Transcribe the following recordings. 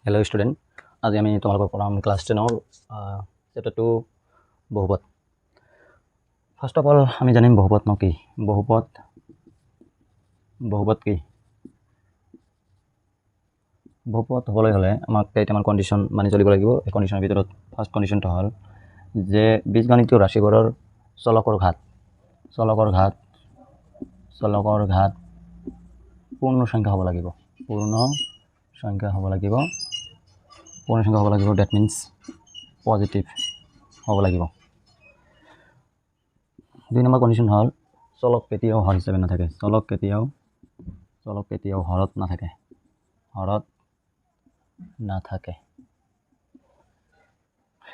Hello' student, আজি আমি তোমালোকক পঢ়াম ক্লাছ 10ৰ চেপ্টাৰ 2, বহুপদ। ফাৰ্ষ্ট অফ অল আমি জানিম বহুপদ ন কি। বহুপদ, বহুপদ কি? বহুপদ হ'বলৈ হ'লে আমাক কেইটামান কণ্ডিশ্যন মানি চলিব লাগিব। এই কণ্ডিশ্যনৰ ভিতৰত ফাৰ্ষ্ট কণ্ডিশ্যনটো হ'ল যে বীজগণিতীয় ৰাশিবোৰৰ চলকৰ ঘাত পূৰ্ণ সংখ্যা হ'ব লাগিব, পূৰ্ণ সংখ্যা হ'ব লাগিব, পূৰ্ণ সংখ্যা হ'ব লাগিব। That means positive হ'ব লাগিব। 2 নম্বৰ কণ্ডিশ্যন হ'ল চলক কেতিয়াও হৰ হিচাপে নাথাকে। চলক কেতিয়াও হৰত নাথাকে, হৰত নাথাকে।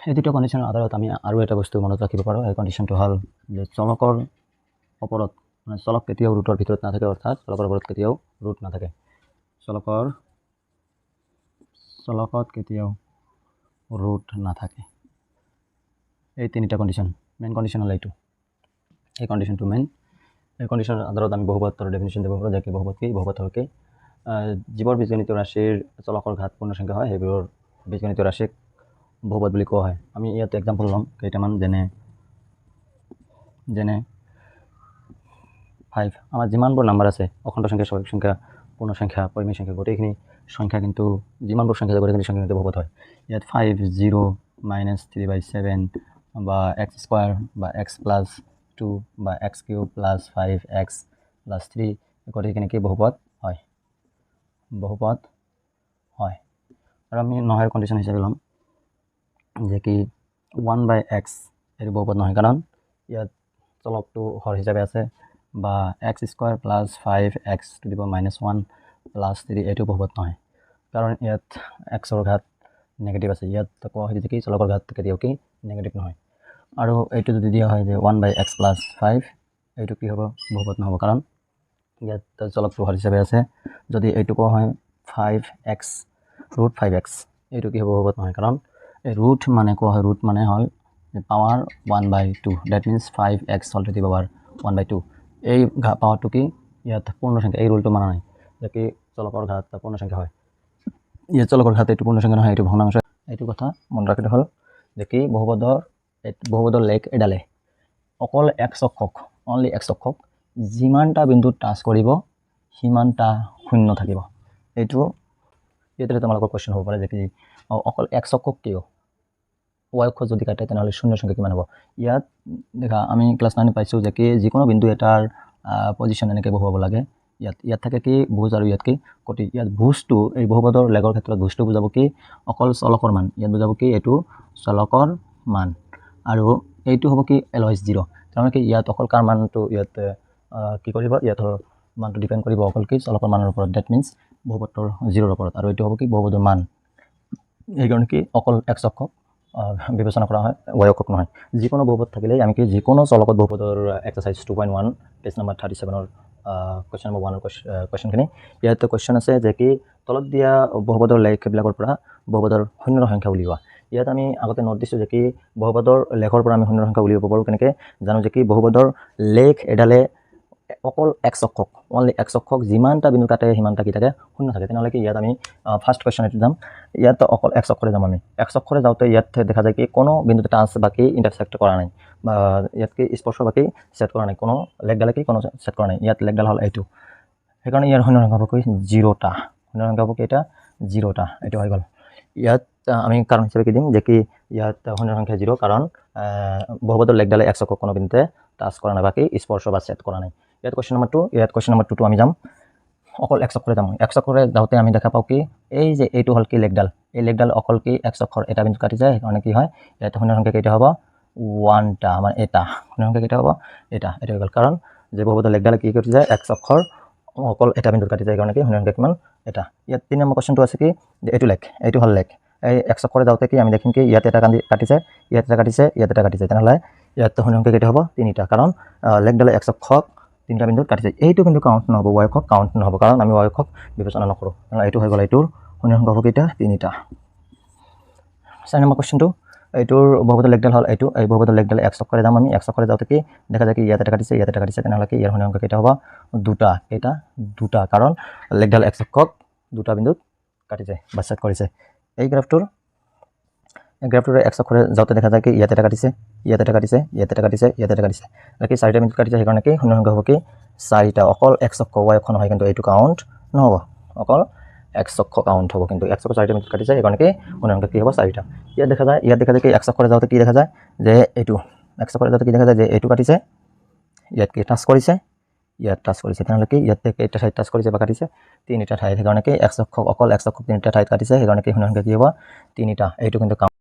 এই দুটা কণ্ডিশ্যনৰ আধাৰত আমি আৰু এটা বস্তু মনত ৰাখিব পাৰোঁ। সেই কণ্ডিশ্যনটো হ'ল যে চলকৰ ওপৰত, মানে চলক কেতিয়াও ৰুটৰ ভিতৰত নাথাকে, অৰ্থাৎ চলকৰ ওপৰত কেতিয়াও ৰুট নাথাকে। চলকত কেতিয়াও ৰুট নাথাকে। এই তিনিটা কণ্ডিশ্যন মেইন কণ্ডিশ্যন হ'ল এইটো। এই কণ্ডিশ্যনটো মেইন। এই কণ্ডিশ্যনৰ আধাৰত আমি বহুপদৰ ডেফিনেশ্যন দিব পাৰোঁ যে কি বহুপদ কি। বহুপদ হ'ল কি? যিবোৰ বীজগণিতীয় ৰাশিৰ চলকৰ ঘাত পূৰ্ণ সংখ্যা হয়, সেইবোৰৰ বীজগণিতীয় ৰাশিক বহুপদ বুলি কোৱা হয়। আমি ইয়াত এক্সাম্পল ল'ম কেইটামান, যেনে 5। আমাৰ যিমানবোৰ নাম্বাৰ আছে, অখণ্ড সংখ্যা, স্বাভাৱিক সংখ্যা, পূৰ্ণ সংখ্যা, পৰিমেয় সংখ্যা, গোটেইখিনি সংখ্যা কিন্তু, যিমানবোৰ সংখ্যা আছে গোটেইখিনি সংখ্যা কিন্তু বহুপদ হয়। ইয়াত 5, 0, -3/7 বা এক্স স্কুৱাৰ বা এক্স প্লাছ 2 বা x cube plus 5 x plus 3, গোটেইখিনি কি বহুপদ হয়, বহুপদ হয়। আৰু আমি নহয় কণ্ডিশ্যন হিচাপে ল'ম যে কি 1/x, এইটো বহুপদ নহয়, কাৰণ ইয়াত চলকটো হৰ হিচাপে আছে, বা x square plus 5 x to the power -1 plus 3, এইটো বহুপদ নহয়, কাৰণ ইয়াত এক্সৰ ঘাত নেগেটিভ আছে। ইয়াত কোৱা হৈছে কি চলকৰ ঘাত কেতিয়াও কি নেগেটিভ নহয়। আৰু এইটো যদি দিয়া হয় যে 1/x plus 5, এইটো কি হ'ব? বহুপদ নহ'ব, কাৰণ ইয়াত চলকটো হৰ হিচাপে আছে। যদি এইটো কোৱা হয় 5 x root 5 x, এইটো কি হ'ব? বহুপদ নহয়, কাৰণ এই ৰুট মানে কোৱা হয়, ৰুট মানে হ'ল power 1/2, that means 5 x হ'ল to the power 1/2। এই পাৱাৰটো কি ইয়াত পূৰ্ণ সংখ্যা। এই ৰুলটো মানা নাই যে কি চলকৰ ঘাত পূৰ্ণ সংখ্যা হয়। ইয়াত চলকৰ ঘাত এইটো পূৰ্ণ সংখ্যা নহয়, এইটো ভগ্নাংশ। এইটো কথা মনত ৰাখিলে হ'ল যে কি বহুপদৰ লেখ এডালে অকল এক্স অক্ষক, অনলি এক্স অক্ষক যিমানটা বিন্দুত টাচ কৰিব, সিমানটা শূন্য থাকিব। এইটো ইয়াতে তোমালোকৰ কুৱেশ্যন হ'ব পাৰে যে কি অকল এক্স অক্ষক কিয়, why অক্ষ যদি কাটে তেনেহ'লে শূন্য সংখ্যা কিমান হ'ব? ইয়াত দেখা, আমি ক্লাছ 9ত পাইছোঁ যে কি যিকোনো বিন্দু এটাৰ পজিশ্যন এনেকৈ বহুৱাব লাগে। ইয়াত থাকে কি ভুজ আৰু ইয়াত কি কোটি। ইয়াত ভুজটো, এই বহুপদৰ লেগৰ ক্ষেত্ৰত ভুজটো বুজাব কি অকল চলকৰ মান। ইয়াত বুজাব কি এইটো চলকৰ মান আৰু এইটো হ'ব কি এলৱাইজ জিৰ'। তাৰমানে কি ইয়াত অকল কাৰ মানটো ইয়াত কি কৰিব? ইয়াত মানটো ডিপেণ্ড কৰিব অকল কি চলকৰ মানৰ ওপৰত, that means বহুপদৰ জিৰ'ৰ ওপৰত, আৰু এইটো হ'ব কি বহুপদৰ মান। সেইকাৰণে কি অকল এক্স অক্ষক বিবেচনা কৰা হয়, why অক্ষক নহয়। যিকোনো বহুপদ থাকিলেই আমি কি যিকোনো চলকত বহুপদৰ এক্সাৰচাইজ 2.1, পেজ নম্বৰ 37ৰ কুৱেশ্যন নম্বৰ 1ৰ কুৱেশ্যনখিনি। ইয়াত কুৱেশ্যন আছে যে কি তলত দিয়া বহুপদৰ লেখবিলাকৰ পৰা বহুপদৰ শূন্যৰ সংখ্যা উলিওৱা। ইয়াত আমি আগতে নোট দিছোঁ যে কি বহুপদৰ লেখৰ পৰা আমি শূন্যৰ সংখ্যা উলিয়াব পাৰোঁ কেনেকৈ। জানো যে কি বহুপদৰ লেখ এডালে অকল এক্স অক্ষক, অনলি এক্স অক্ষক যিমানটা বিন্দু কাটে, সিমানটা কি থাকে? শূন্য থাকে। তেনেহ'লে কি ইয়াত আমি ফাৰ্ষ্ট কুৱেশ্যন এইটো যাম। ইয়াত অকল এক্স অক্ষৰে যাম আমি। এক্স অক্ষৰে যাওঁতে ইয়াত দেখা যায় কি কোনো বিন্দুতে টাচ বা কি ইণ্টাৰচেক্ট কৰা নাই, বা ইয়াত কি স্পৰ্শ বা কি ছেদ কৰা নাই, কোনো লেখডালে কি কোনো ছেদ কৰা নাই। ইয়াত লেখডাল হ'ল এইটো। সেইকাৰণে ইয়াৰ শূন্য সংখ্যা হ'ব কি জিৰ'টা। শূন্য সংখ্যা হ'ব কেইটা? জিৰ'টা। এইটো হৈ গ'ল। ইয়াত আমি কাৰণ হিচাপে কি দিম যে কি ইয়াত শূন্য সংখ্যা জিৰ', কাৰণ বহুপদৰ লেখডালে এক্স অক্ষক কোনো বিন্দুতে টাচ কৰা নাই, বাকী স্পৰ্শ বা ছেদ কৰা নাই। ইয়াত কুৱেশ্যন নম্বৰ 2, ইয়াত কুৱেশ্যন নম্বৰ 2টো আমি যাম, অকল এক্স অক্ষৰে যাম। এক্স অক্ষৰে যাওঁতে আমি দেখা পাওঁ কি এই যে এইটো হ'ল কি লেখডাল। এই লেখডাল অকল কি এক্স অক্ষৰ এটা বিন্দু কাটি যায়। সেইকাৰণে কি হয়, ইয়াত শূন্য সংখ্যা কেইটা হ'ব? ওৱানটা, আমাৰ এটা। শূন্য সংখ্যা কেইটা হ'ব? এটা। এইটো হৈ গ'ল, কাৰণ যে বহুপদৰ লেখডালে কি কাটি যায়? এক্স অক্ষৰ অকল এটা বিন্দুত কাটি যায়। সেইকাৰণে কি শূন্য সংখ্যা কিমান? এটা। ইয়াত 3 নম্বৰ কুৱেশ্যনটো আছে কি যে এইটো লেখ, এইটো হ'ল লেখ। এই এক্স অক্ষৰে যাওঁতে কি আমি দেখিম কি ইয়াত এটা কাটিছে, ইয়াত এটা কাটিছে, ইয়াত এটা কাটিছে। তেনেহ'লে ইয়াত শূন্য সংখ্যা কেইটা হ'ব? তিনিটা, কাৰণ লেখডালে এক্স অক্ষক তিনিটা বিন্দুত কাটিছে। এইটো কিন্তু কাউণ্ট নহ'ব, why অক্ষক কাউণ্ট নহ'ব, কাৰণ আমি why অক্ষক বিবেচনা নকৰোঁ। এইটো হৈ গ'ল, এইটোৰ শূন্য সংখ্যা হ'ব কেইটা? তিনিটা। 4 নম্বৰ কুৱেশ্যনটো, এইটোৰ বহুপদৰ লেখডাল হ'ল এইটো। এই বহুপদৰ লেখডাল এক্স অক্ষৰে যাম আমি। এক্স অক্ষৰে যাওঁতে কি দেখা যায় কি ইয়াত এটা কাটিছে, ইয়াত এটা কাটিছে। তেনেহ'লে কি ইয়াৰ শূন্য সংখ্যা কেইটা হ'ব? দুটা। কেইটা? দুটা, কাৰণ লেখডাল এক্স অক্ষক দুটা বিন্দুত কাটিছে বা ছেদ কৰিছে। এই গ্ৰাফটোৰ এক্স অক্ষৰে যাওঁতে দেখা যায় কি ইয়াত এটা কাটিছে, ইয়াত এটা কাটিছে, ইয়াত এটা কাটিছে, ইয়াত এটা কাটিছে। কি চাৰিটা বিন্দুত কাটিছে। সেইকাৰণে কি শূন্য সংখ্যা হ'ব কি চাৰিটা। অকল এক্স অক্ষ, ৱাই অক্ষ নহয় কিন্তু। এইটো কাউণ্ট নহ'ব, অকল এক্স অক্ষ কাউণ্ট হ'ব। কিন্তু এক্স অক্ষ চাৰিটা বিন্দুত কাটিছে, সেইকাৰণে কি শূন্য সংখ্যা কি হ'ব? চাৰিটা। ইয়াত দেখা যায় কি এক্স অক্ষৰে যাওঁতে কি দেখা যায় যে এইটো এক্স অক্ষৰে যাওঁতে কি দেখা যায় যে এইটো কাটিছে, ইয়াত কি টাচ কৰিছে, ইয়াত টাচ কৰিছে। তেনেহ'লে কি ইয়াত কেইটা ঠাইত টাচ কৰিছে বা কাটিছে? তিনিটা ঠাইত। সেইকাৰণে কি এক্স অক্ষ, অকল এক্স অক্ষ তিনিটা ঠাইত কাটিছে। সেইকাৰণে কি শূন্য সংখ্যা কি হ'ব? তিনিটা। এইটো কিন্তু কাউণ্ট